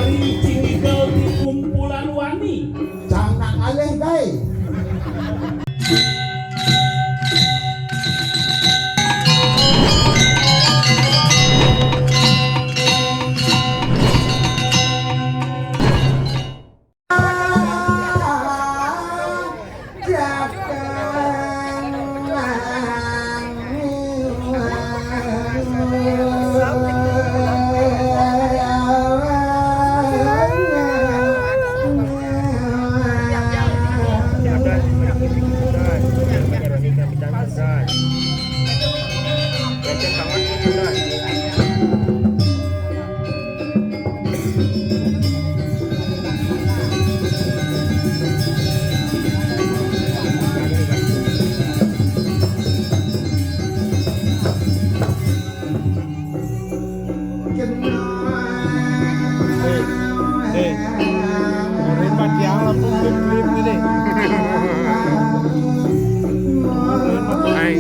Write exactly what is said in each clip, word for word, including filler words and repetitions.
Ari cingigel ti kumpulan wani. Cangnak alih, Bay. Eh, eh. Orang Padiang langsung klik-klik ini. Hai.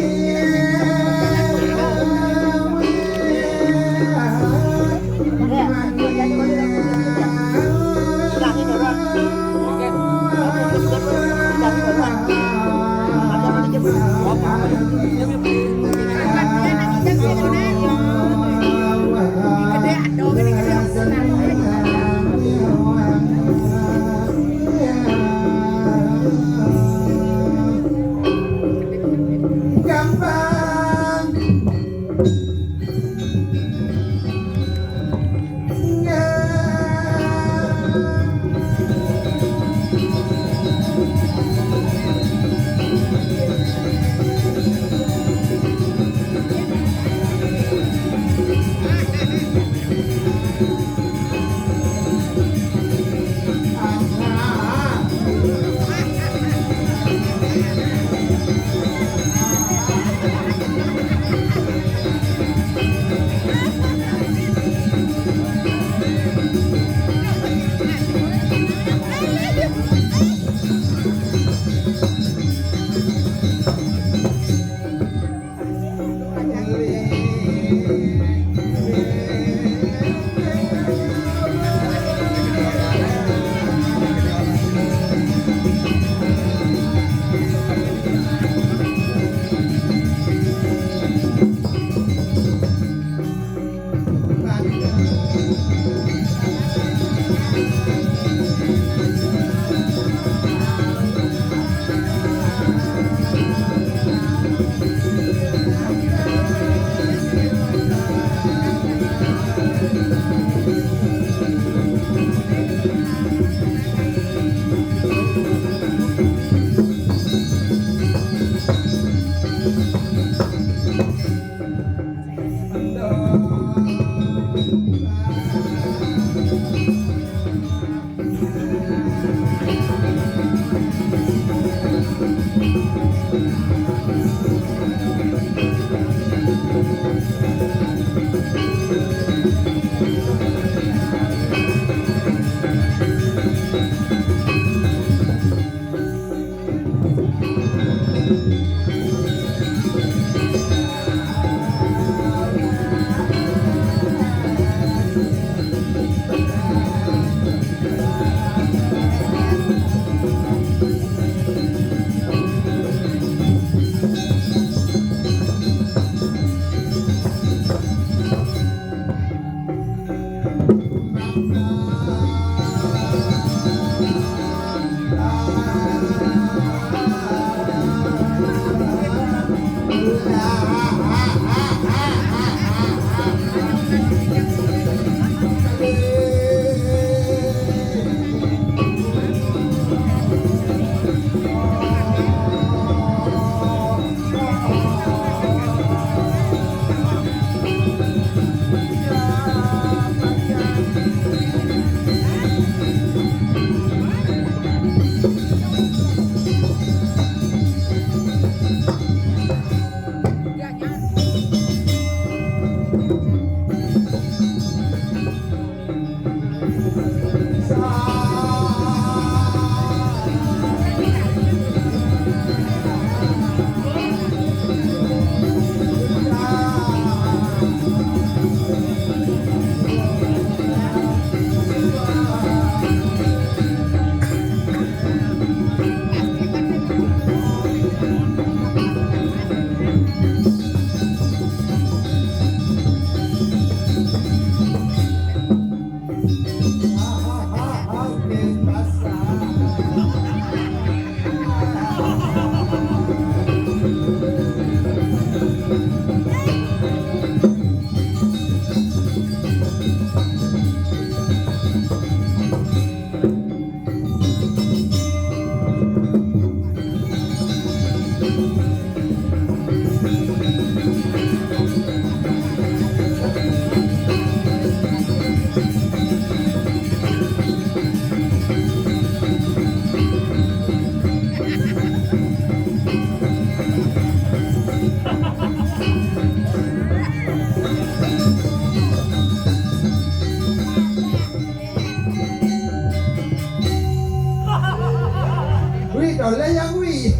Lah ya, wi.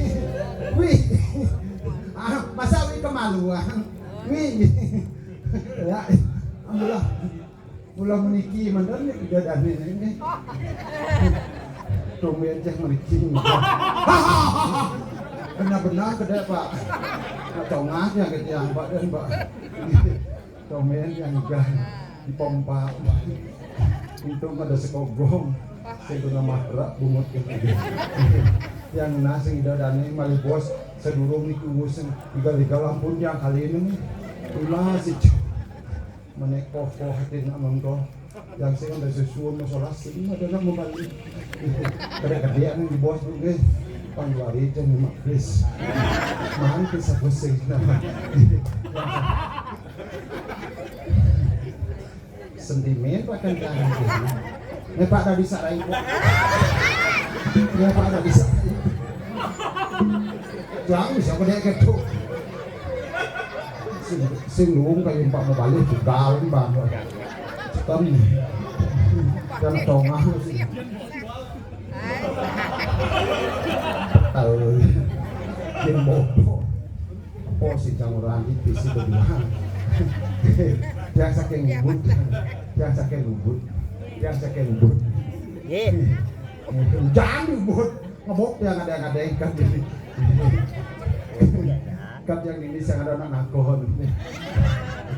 Wi. Ah, masa wi kemaluan? Wi. Ya, alhamdulillah. Mula meniki manten nih kejadian ini. Tumben cah meniki. Benar-benar gede, Pak. Nak tongah ya gede yang Pak dan Pak. Tumben yang gah dipompa. Untung ada sekogong. Saya guna matra bungut gitu. Yang nasi ida dani malih bos sedurung niku sing igal-igal ampun yang kali ini nih. Ulah sih. Menek kokoh hati nak nonton. Yang sing ada sesuatu masalah sing ada nak membalik. Kada-kada yang di bos juga. Panduari aja nih, Mak, please. Mahal kisah pusing nama. Sentimen pakai tangan. Ya, Pak, tak bisa lain, Pak. Ya, Pak, tak bisa. Jangan bisa pada ketuk. Sing, sing luung kayak Pak mau balik juga, Bang. Kan. Dan tongah sih. Tahu. Dia bodoh. Apa sih kamu orang itu sih berdua? Yang saking lubut, yang saking lubut, yang saking lubut. Nggih. Jangan lubut, ngebok yang ada yang ada yang kan ini. Kan yang ini yang ada anak nakon.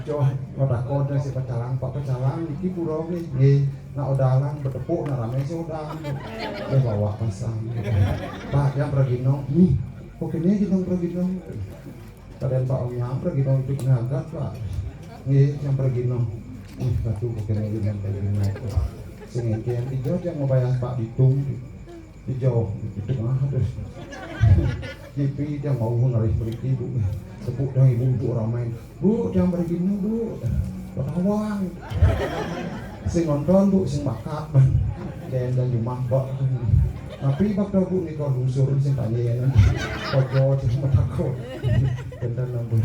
Coba ngotak kode si pecalang, Pak pecalang, iki pura nggih. Nggih. Nak odalang betepuk, nak rame sih odang. Dia bawa pasang. Pak, yang pergi nong. Nih, kok ini kita pergi nong? Kadang Pak Om yang pergi nong itu ngagat, Pak. Nggih, yang pergi nong. Nih, satu kok ini yang pergi nong. Sing iki yang hijau yang mau bayar Pak ditung. Hijau, di tengah terus. Kipi yang mau ngalih beli ibu. Tepuk dong ibu-ibu orang main. Bu, jangan pergi dulu, Bu. Ketawang. Sing nonton, Bu, sing bakat. Dan dan cuma bak. Tapi bak tahu, Bu, nih kalau lungsur sing tanya ya. Kocok sing matakut. Dan dan nambah.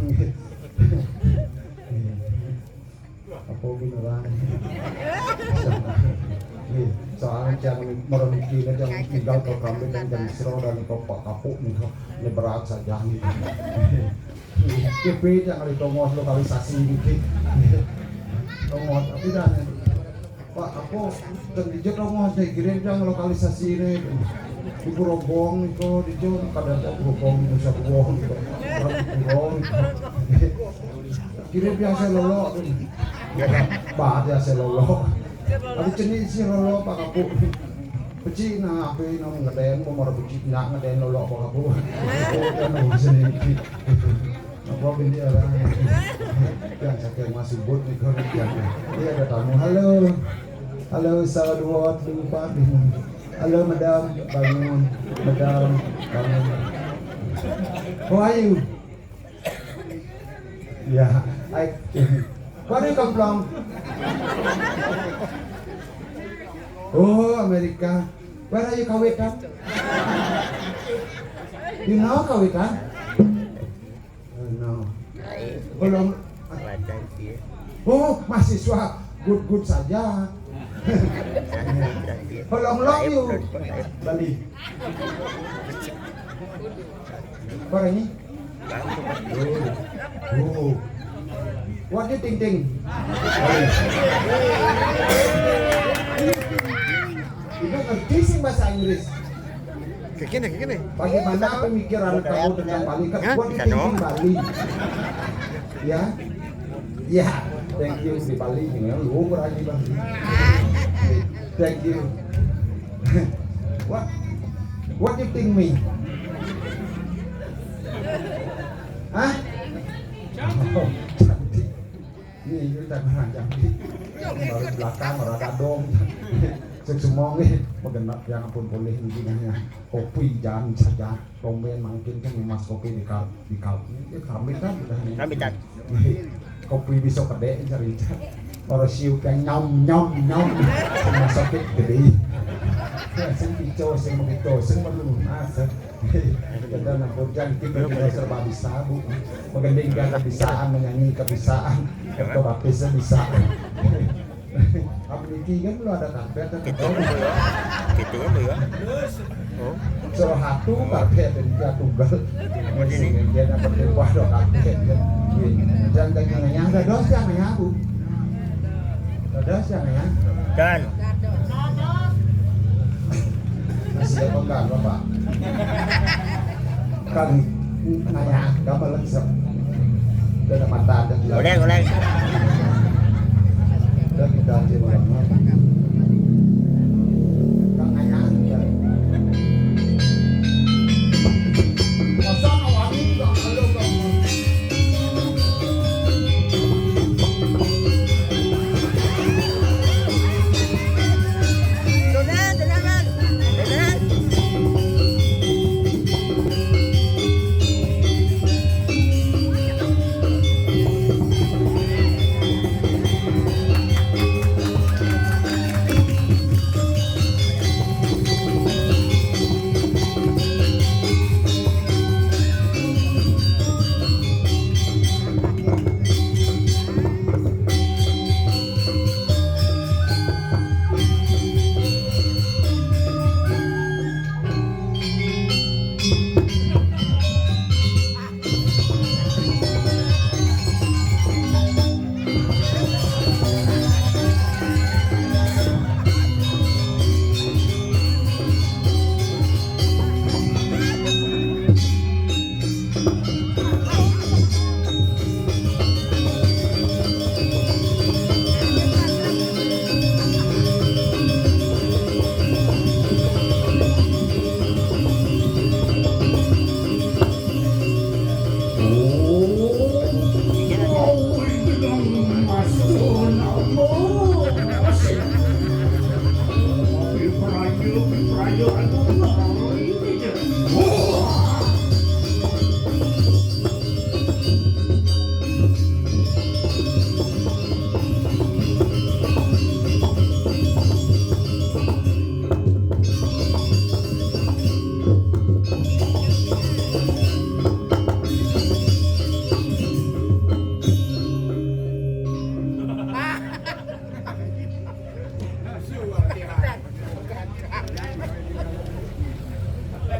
Apa beneran? Nih, soalnya jangan merem kiri, jangan tinggal ke kambing dan jadi sero dan kopak kapuk nih, kok. Ini berat saja nih. K P jangan ditongos lokalisasi ini. Tongos, tapi dah nih. Pak, apa? Dan dijak tongos nih, kirim jangan lokalisasi ini. Di Purobong itu, dijak kadang Purobong, Nusa Purobong itu. Orang Purobong itu. Kira biasa lolo tu. Bah biasa lolo. Ada jenis si lolo Pak Kapuk. Peci na apa nama ngeden, mau mara peci nak ngeden lolo Pak Kapuk. Oh, kan nama sini. Apa bini orang? Yang sakit masuk bot ni kau ni. Dia ada tamu. Halo. Halo, satu, dua, tiga, empat, lima. Halo, madam, bangun. Madam, bangun. How are you? Yeah, I. Where you come from? Oh, America. Where are you, Kawetan? You know Kawetan? Oh, no. Belum. Oh, mahasiswa good-good saja. How long you Bali? Apa ini? Oh. What you think, think? Ibu ngerti sih bahasa Inggris. Kayak gini, kayak gini. Bagaimana pemikiran kamu tentang Bali? Kan what you think, think Bali? Ya. Ya, thank you di Bali ini lu berani, Bang. Thank you. What? What you think me? Hah? Oh, cantik. Ini kita kurang cantik. Baru belakang rada dong. Sing semong nih, magenep yang ampun boleh ini nanya. Kopi jangan saja. Tumben mangkin kan mas kopi di kal di kal. Ya kami kan udah nih. Kami kan. Kopi bisa kedek cerita. Orang siu kan nyom nyom nyom. Sama sakit gede. Sing pico, sing begitu, sing perlu mas. Kita nampun jangan kita tidak serba bisa, Bu. Menggendingkan kebisaan, menyanyi kebisaan, otomatis bisa. Apa niki kan belum ada karpet, ada. Gitu kan, ya? Gitu kan, ya? Oh. Salah satu karpet dan dia tunggal. Sing dia dapat buah do karpet, kan. Iya. Dan tadi nanya, ada dos yang nanya aku. Ada dos yang nanya. Dan. Masih apa enggak, Bapak? Kan nanya, enggak malah bisa. Udah ada mata, ada. Udah, udah. Udah kita aja, Bang. Kan nanya, udah. Masa awalnya enggak, kalau enggak.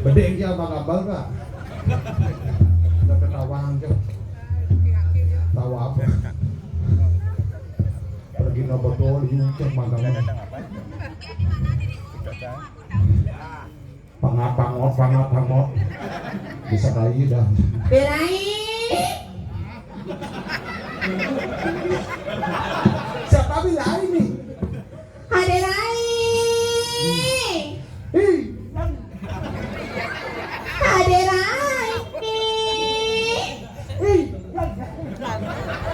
Bedeng dia abang abal, Kak. Udah ketawa aja. Tawa apa? Pergi nobotol ini cek magang. Pangapangot, pangapangot. Bisa kayak dah. Berai. Siapa bilang ini? Aderai. Ih. Aderai. Ih.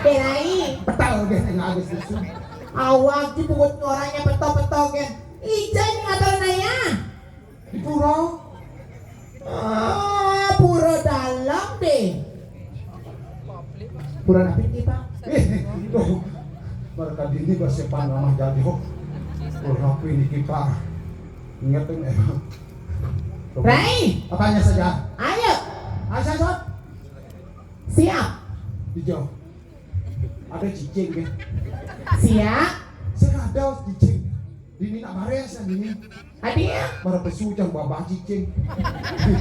Berai. Petal deh, nggak habis itu. Awak di buat orangnya petok-petok, kan. Ijan ngatur naya. Di pura. Ah, pura dalam deh. Pura napi kita? Eh, tuh. Mereka dini bersepan nama jadi, oh. Pura napi ini kita? Ingat tuh, eh. Rai. Apanya saja? Ayo. Ayo, Sot. Siap. Hijau. Ada cicing, ya? Siap. Saya ada cicing. Dini nak bares, ya, dini. Adia. Para pesu jang babah cicing.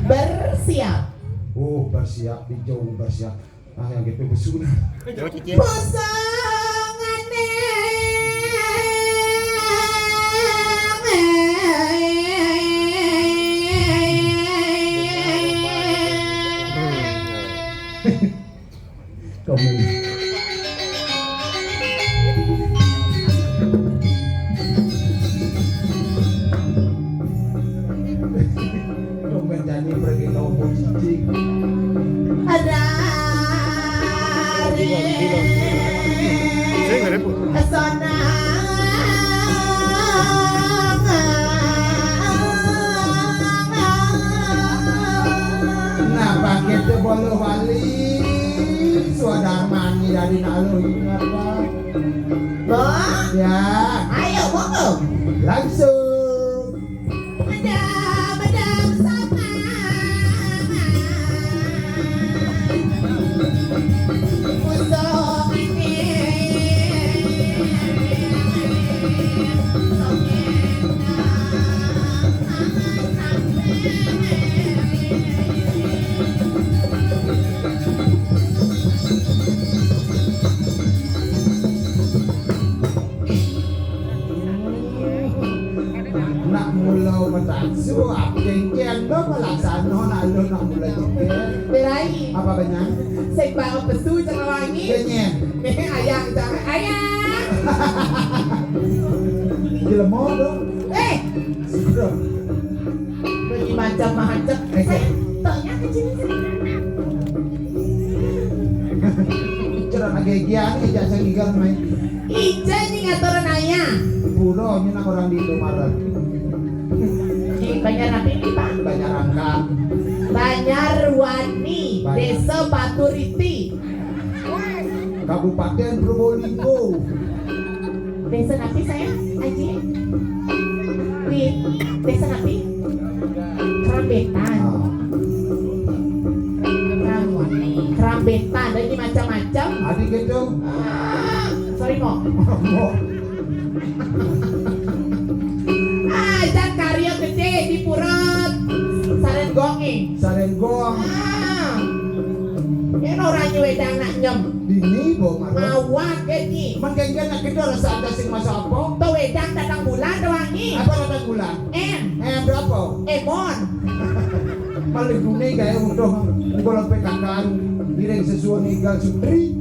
Bersiap. Oh, bersiap, hijau bersiap. Nah, yang gitu pesu, nah. Jauh cicing. Pasangane. Komen. Komen nyanyi pergi nopo cici. Ada. Sing, ada, Bu. Sana. Napa kita bolo wali? Suadar mani dari nalu ini apa? Bo? Ya. Ayo, monggo. Langsung. Beda, beda bersama. Usung ini. Nak mula matasu, apa kengkeng lo pelaksana nak lo nak mula jengkel. Berai. Apa banyak? Sing bawa pesu cengawangi. Kenyang. Nih ayang cang ayang. Jelema tu. Eh. Sudah. Bagi macam-macam. Eh. Saya tanya ke sini. Cerah lagi gian ni, jangan gigal main. Ija ni ngatur naya. Pura ni nak orang di Indomaret. Di Banjar apa ini, Pak? Banjar Angkat. Banjarwani, Banjar. Desa Paturiti. Kabupaten Probolinggo. Desa napi saya, Aji? Di desa napi? Kerambetan. Ah. Keram-, Kerambetan, ada di macam-macam. Adi gitu. Ah, sorry, Mo. Mo. Ah, jan karya gede di Pura Sarenggong, eh. Sarenggong. Ah. Yen ora nyuwedang nak nyem. Dini, Bo Marwah. Awak, eh, Nyi. Mengkengken nak kita rasa ada sing masa apa? To wedang datang bulan, to wangi. Apa datang bulan? Em. Em berapa? Emon. Paling guni gawe untung. Engko lek P K K ngiring sesuwun ninggal sutri.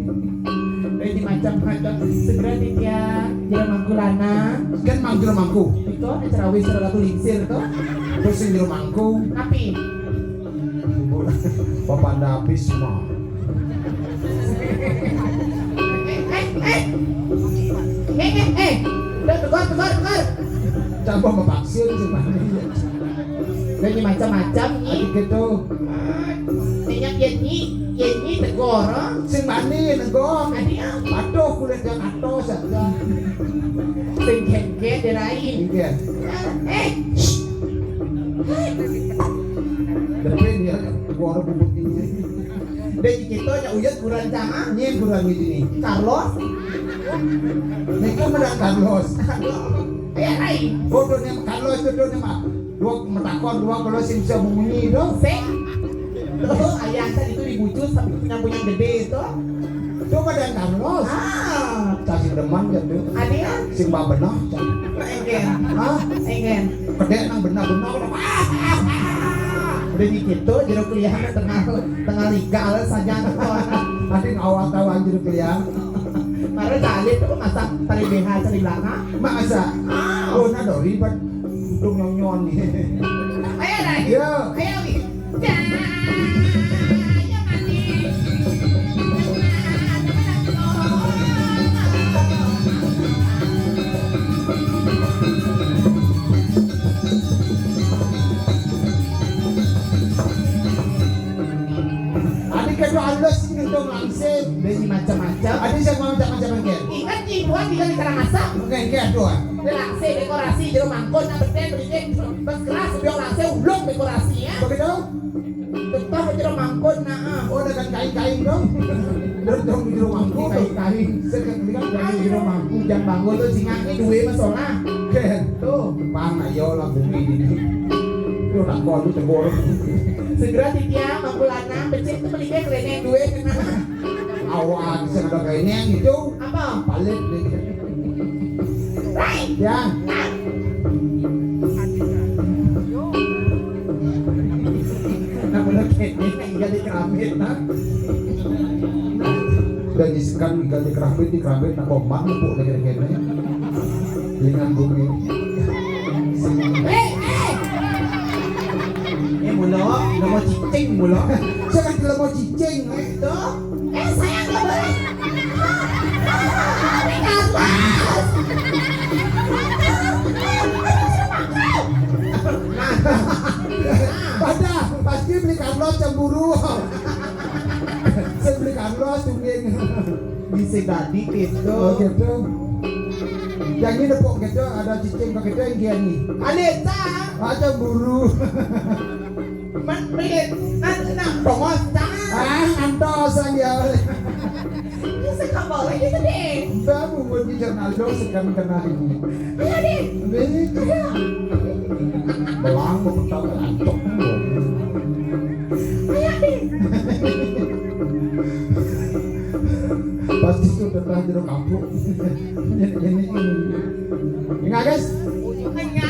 Ini macam-macam. Segera titya jero mangku lanang. Kan mang jero mangku. Iko ada cerawis salah satu lingsir to. Terus sing jero mangku. Tapi Papanda habis semua. Eh, eh, eh. Eh, eh, eh. Udah, tegur, tegur, tegur. Tambah mevaksin sih, Pak. Ini macam-macam, Nyi. Adik gitu. Minyak yen Nyi, yen Nyi tegur, oh. Sing mani negor. Adi, ah. Patuh kulit yang atos aja. Sing kengke dirain. Iya. Eh. Depin ya, gua orang bubut ini. Dek kita nya uyut kuran jangan. Nyen kuran gitu nih. Carlos. Nek medan Carlos. Ayo, lain. Bodoh nih Carlos itu tuh nih, Mak. Dua metakon, dua kalau sing bisa memunyi itu. Sing. Tuh, ayah saya itu dibujuk sampai punya punya gede itu. Itu medan Carlos. Ah. Kasih demen gitu. Ada ya? Sing babenah. Enggak. Hah? Enggak. Kedek nang benar-benar. Udah gitu, jeruk lian tengah, tengah liga saja. Ada ngawal tahu jeruk lian. Baru tali tuh masak tali B H di belakang. Masa? Ah. Oh, nah, dori, buat untung nyonyon nih. Ayo, Rai. Ya. Ayo, Wi. Dah. Ayo, mandi. Adi kedo alus sing ngentung langsing. Beli macam-macam. Adi sing mau macam-macam, Ken. Ingat, Nyi, buat kita di Karangasem. Oke, oke, aduh. Langsing dekorasi jero mangkon, nah, beten, berikin, bes keras, biar langsing ulung dekorasi, ya. Begitu? Tetap jero mangkon, nah, ah. Oh, dengan kain-kain dong. Dong, dong, jero mangkon, kain-kain. Sekarang kan jero mangkon, jangan bangun tuh, singa ini dua masalah. Ken. Tuh. Pang, ayo lah, bumi ini. Lu tak kau, lu tegur. Segera titya, mangku lanang, becik tuh menikah, keleneng dua, kena. Awan, sing ada kayak ini yang itu. Apa? Palit nih. Rai. Ya. Nah, bener kayak ini, tinggal di keramik, nah. Udah disekan, tinggal di keramik, di keramik, nah, kok mak empuk lagi kayak ini. Dengan bumi. Eh, eh. Ini mula, nama cicing mula. Saya kan tidak mau cicing, eh. Tuh. Eh, sayang, nggak boleh. Beli Carlos. Pada pasti beli Carlos cemburu. Saya beli Carlos, tungguin. Bisa tadi gitu. Oh, gitu. Yang ini nepuk gitu, ada cicing begitu yang dia nih. Alita. Ah, cemburu. Man, prit, an, nah, bongos, jangan. Ah, antosan ya. Ini sih nggak boleh gitu deh. Mbak, buat di jurnal dong, sekarang kena ini. Ayo deh. Ini. Ayo. Belang, mau tahu, antok. Ayo deh. Pasti sudah pernah jeruk kampung. Ini, ini, ini. Enggak, guys? Enggak.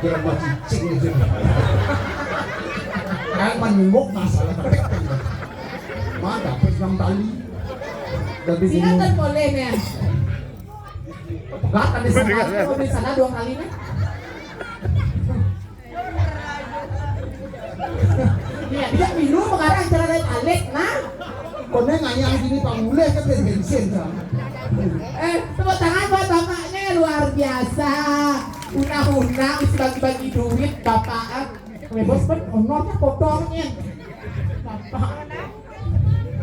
Kira mau cicing aja. Kayak menengok masalah. Mana dapat enam kali. Tapi bingung. Silakan boleh nih. Pegat kan di sana, di sana dua kali nih. Iya, dia minum sekarang cara lain alek nah. Kone ngayang gini panguleh ke bensin kan. Eh, tepuk tangan buat bapaknya, luar biasa. Undang-undang bagi-bagi duit bapak. Weh bos kan honornya potongnya. Bapak.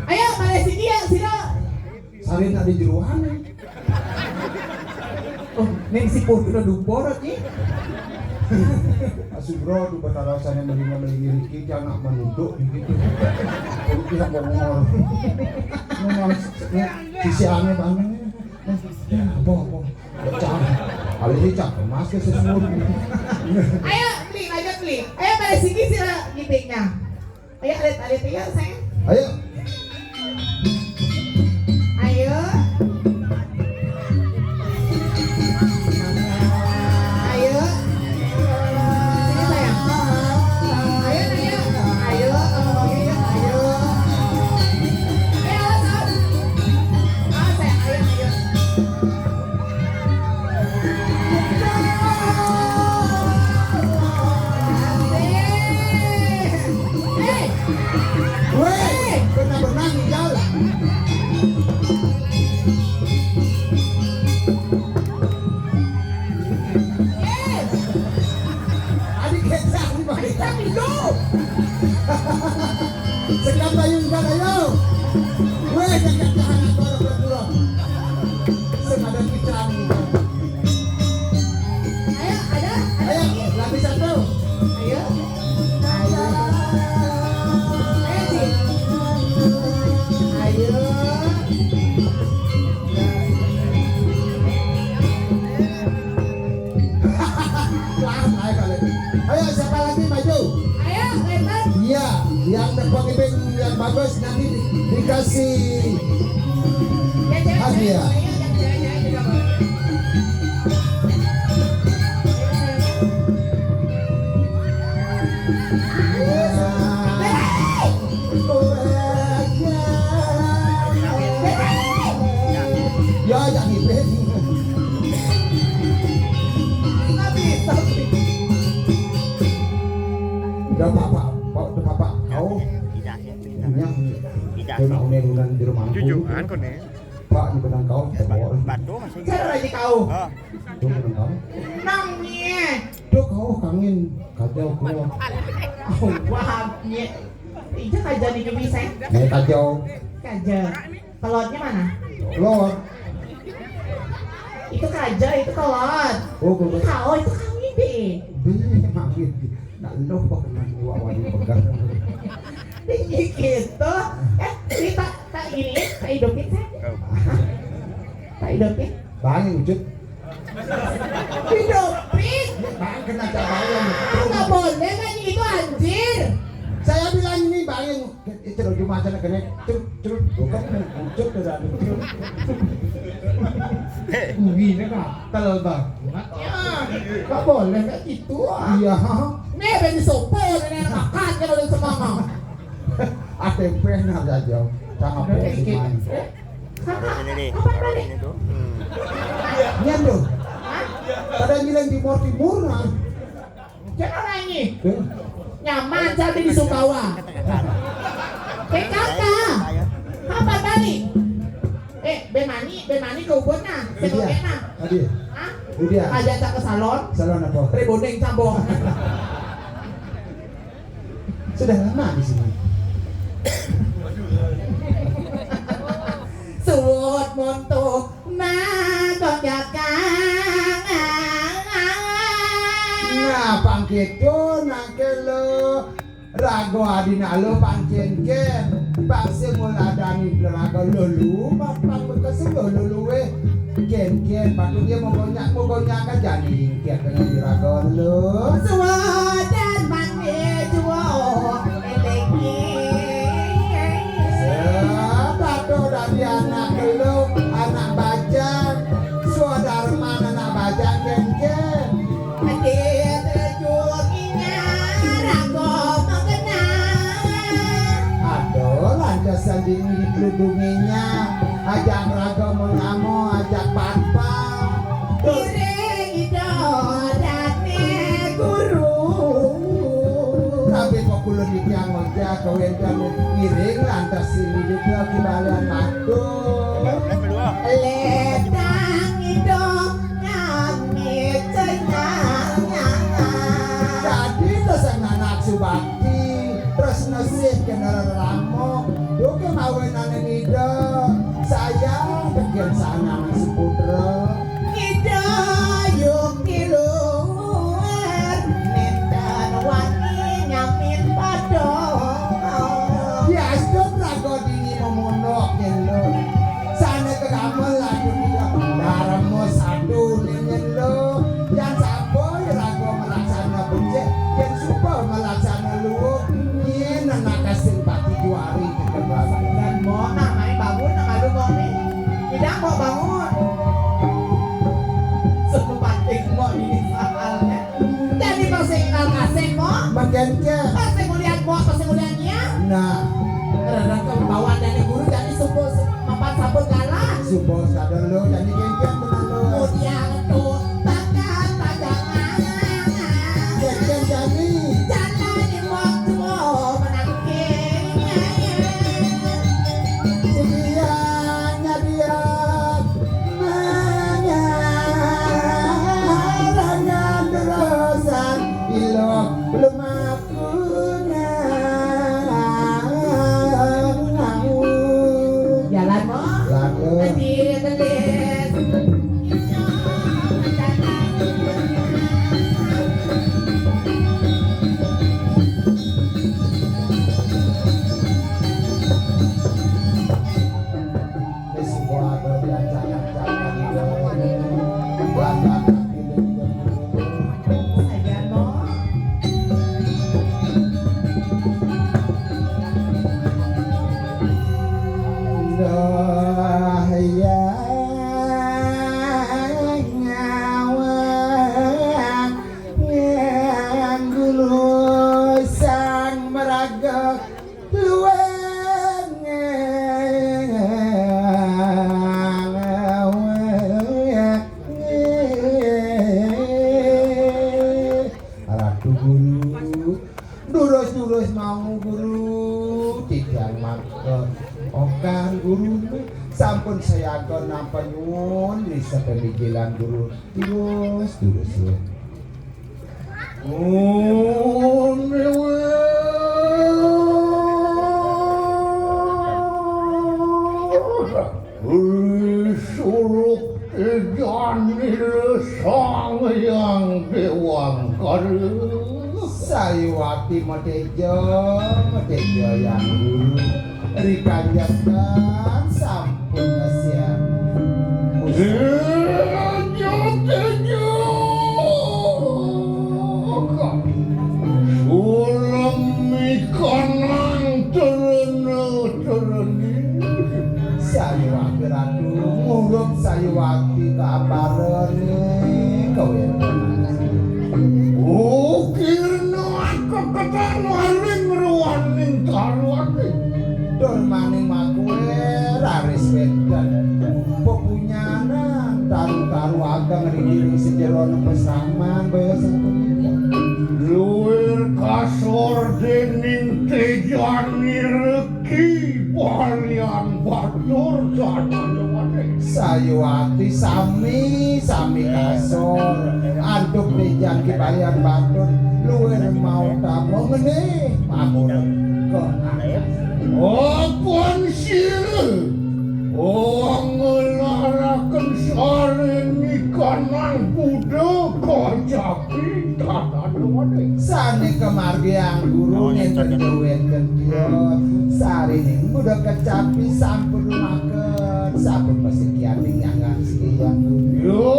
Ayo, pada sini ya, sila. Sari nak di jeruan nih. Oh, neng si Pur udah dupo dah nih. Asubro tuh batarasannya melingin-melingin kita nak menunduk gitu. Itu yang bongor. Memang sisi aneh banget. Apa apa? Cang, alih cang, mas ke sesuatu. Ayo, beli, lanjut beli. Ayo pada sini sila gipiknya. Ayo, alit-alit, ayo, sayang. Ayo. Ayo. Ayo. Sini, sayang. Ayo, ayo. Ayo, ayo, ayo. Eh, awas, awas. Awas, sayang. Ayo, ayo. Weh, benar-benar nih jalan. Adik kecak nih, Pak. Sekam payung kan, ayo. Weh, jangan jangan apa orang berpura. Sekadar kita nih. Ayo, ada, ada ayo, lagi. Lagi satu. Ayo. Ayo. Ayo, Ci. Ayo. Ayo, siapa lagi maju? Ayo, Clinton. Iya, yang dapat ipin yang bagus nanti di- dikasih hadiah. Ya, jangan ipin. Udah papa, udah papa kau. Punya. Kena unerunan di rumah. Jujur, kan, kau nih. Pak, ini benang kau. Batu masih. Cara lagi kau. Oh. Tuh benang kau. Nang nih. Tuh kau kangin kajau keluar. Oh, wah, nih. Itu kajau di kebiseng. Nih kajau. Kajau. Kelotnya mana? Kelot. Itu kaja, itu kelot. Oh, kelot. Kau itu kami deh. Beli mangit. Nak lo pakai main dua wali pegang. Ini gitu. Eh, ini tak tak ini ya, tak hidupin saya. Tak hidupin. Bang, wujud. Hidupin. Bang, kena cabaran. Nggak boleh kan itu anjir. Saya bilang ini, Bang, yang Itu lo cuma sana kena truk truk bukan truk truk dari truk. Gini kan, tel banget. Ya, nggak boleh kayak gitu. Ah. Iya. Nih, bagi sopo, ini anak makan kalau semama. Ada yang pernah aja, sama posisi main. Kakak, sini nih, apa taruh tadi? Sini tuh. Hmm. Iya tuh. Hah? Pada ngilang di timur timur nah. Jangan nangis. Nyaman jadi di Sumbawa. P K K. Kapan balik? Eh, bemani, bemani ke Ubud nah. Iya. Sebagai nah. Tadi. Hah? Iya. Aja tak ke salon. Salon apa? Rebonding cabong. Sudah lama di sini. Suwut monto. Nah, kok jagang. Nah, pangkito nangke lo rago adina lo pancen ken. Pakse muladani rago lo lu, patang bekas lo lu luwe. Ken ken patut dia mau gonyak mau gonyak aja nih. Dia kena di rago lo. Suwadan mangke juo. Sebab tu dari anak lu, anak bajang, suadar mana anak bajang, geng-geng. Lubunge nyang ajak raga monyamo, ajak patpal. Iring ida dane guru. Kabeh pakulun titiang ngojak kawenten ngiring lantas sini duda Ki Balian Batur. Ledang ida nami cenyang. Dadi terus anak subakti, terus nesih kena reramo. Duke mawinan ida sayang teken sanang seputra. Ida yuk di luar, nenten wani nyamin padha. Diastun raga dini memonok yen lo. Sane kegamel lagu ida darma satu ningen lo. Yan sapa raga melaksana becik, yen suba melaksana luwuk, yen anak asing pati juari. Dan mo, nang main bangun, nang malu mo ni. Tidak mo bangun. Sempat mo ini soalnya. Jadi masih kasih mo. Makin ke. Pasti mulian mo, pasti mulian ya. Nah. Karena ke bawah dari guru, jadi subuh mapan sabun galah. Subuh sadar lo, jadi kengkeng benar lo. Mudian tu, takkan pajangan. Kengkeng jadi. Jalan di waktu menangking. Sekiannya dia menyarangan terusan ilok lumaku. Jalan mo. Lalu. Tadi telis. Wis semua ada diacak-acak. Saja mo. Dah ya ngawang nganggulu sang meraga luweng. Ratu Guru, durus-durus mau Guru, titiang mangke okan Guru, sampun sayaga nampa nyuwun ri sapamigilan Guru. Durus, durus, durus. Om Ri Suruk Tejanira Sang Hyang Dewangkara. Sayuwakti mateja, mateja Hyang Guru. Rikanjekan sampun ngesian. Teja, teja. Sulem ikanang terena tereni. Sayuwakti Ratu, ngurup sayuwakti kaambarane kawentenan. Ukirna aku ketan waring ruwaning tarwati. Dur maning makuwe raris wenten pepun nyanan taru-taru ageng ring diri sajeroning pasraman, baya sapunika. Luwir kasor dening tejane reki Balian Batur dadane. Sayuwakti sami, sami kasor antuk tejan Ki Balian Batur, luwir mautama ngenih pamureka. Apan sira nglaraken sare nikanang Buddha kacapi tatanuwune. Sane kamargiang Guru nenten wenten tios. Sarining Buddha kacapi sampun lumaken, sampun pasikian ring nyangan sikian. Yo,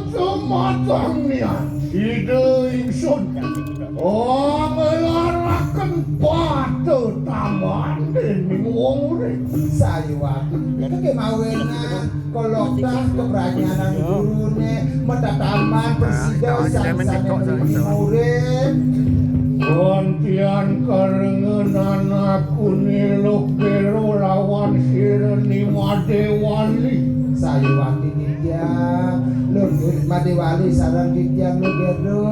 tumatang niat Ida ingsun. Oh, nglaraken patutambahan dening wong urip. Sayuwakti. Iki mawinan kaloktah kapranyanan gurune, matatambahan prasida sang-sane urip. Gantian karengenan aku ni Luh Biro lawan sira ni Madé Wali. Sayuwakti titiang, Luh Madé Wali sareng titiang Luh Biro.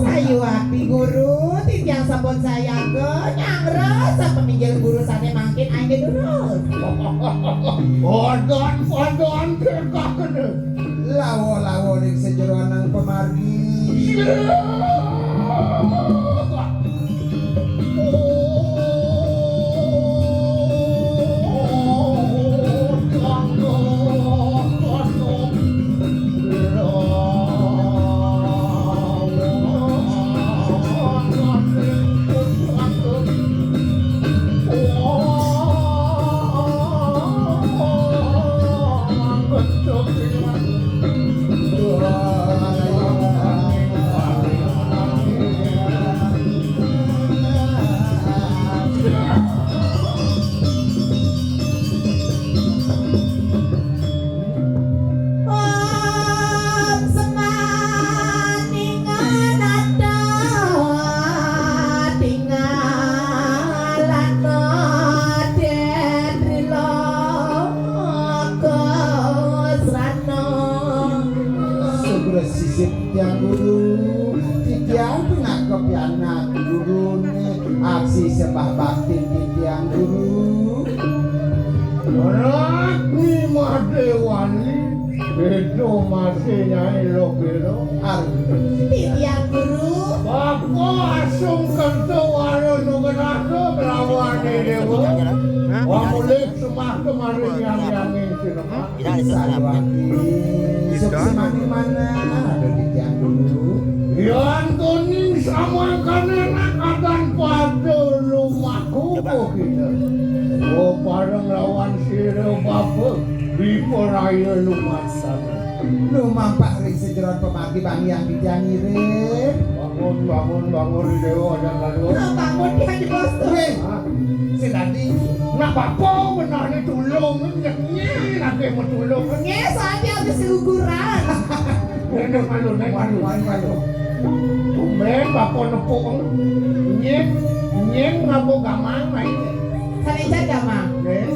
Sayuwakti Guru, titiang sampun sayaga, nyanggra sapaminggil Guru sané mangkin anggé durus. Padan-padan tekakena. Lawa-lawa ring sajeroning pamargi. Sugra sisip titiang Guru, titiang pinaka pianak Guru, aksi sembah bakti titiang Guru. Ragni Madéwani, béda masih Nyai Lobéro. Arep. Titiang Guru. Bapa asung kerta wara nugraha kelawan Déwa. Wah, mulih sembah kemari yang yanging sinemat. Sarwati, suksmaning manah, aduh, titiang Guru. Yan kuning samangkana adan pada lumaku kita. Oh, pareng lawan sira bapa, diperaya lumasan. Lumampah ring sajeroning pamargi bang yang titiang ngiring. Bangun, bangun, bangun, Déwa, aja kalu. Nah, bangun, Ki Haji Bos. Wéh, hah? Sing dadi. Nak bapa benah ni tulung, nyengnyé lagi mau tulung. Nyé, soalnya habis uguran. Nék malu, nék malu. Malu, malu. Tumbén bapa nepuk. Nying, nying ngapa gamang main. Sané jan gamang. Nék.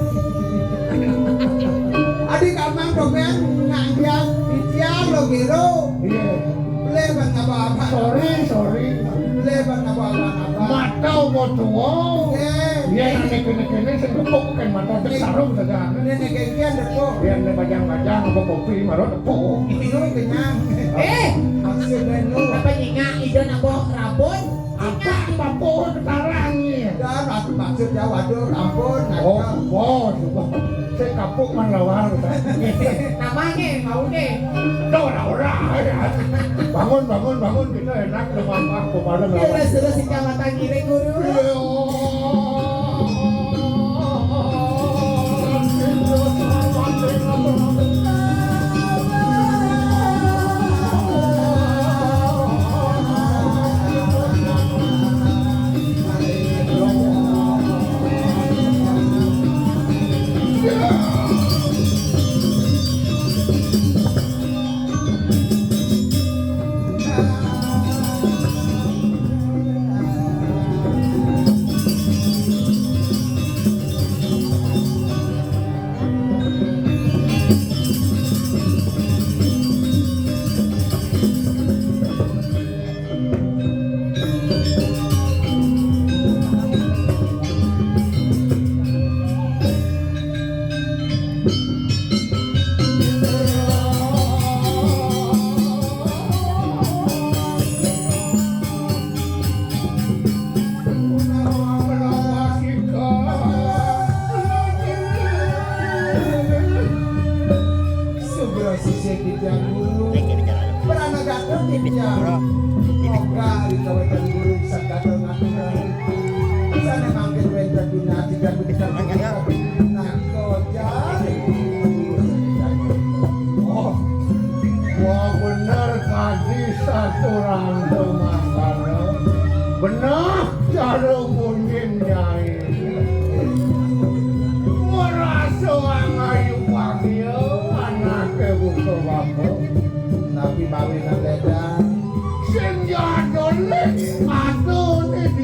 Adi gamang tumbén ngajak titiang Lobéro. Iya. Beli ban ngapa-apa. Sorry, sorry. Beli ban ngapa-apa. Mata uga tua. Iya. Iya, ané kéné-kéné sing nepuk kan mata dek sarung saja. Nék, nék, kian nepuk. Iya, nék bajang-bajang apa kopi, malah nepuk. Minum kenyang. Eh, maksudnya nu. Apa nyingak, ida nak bawa rabun? Apa bapa ketarang ni? Ya, maksud, maksud ya, waduh, ampun, oh, ampun. Bos, bos. Saya kapuk man lawar. Namanya, mau deh. Dah, ora, ora. Bangun, bangun, bangun. Kita enak, rumah, rumah, rumah, rumah. Terus, terus, si kecamatan Giri, Guru. Iya. Sugra sisih titiang Guru. Pranagata titiang. Moga ring kawetan Guru sagada ngaturang. Sané mangkin wénten dina tiga punika. Nah, Oh, wah, bener kadi saturang mangkana. Benah cara munyin nyai. Merasa angayu bagia anaké buka bapa. Napi mawinan ledang? Sing jadul atuné di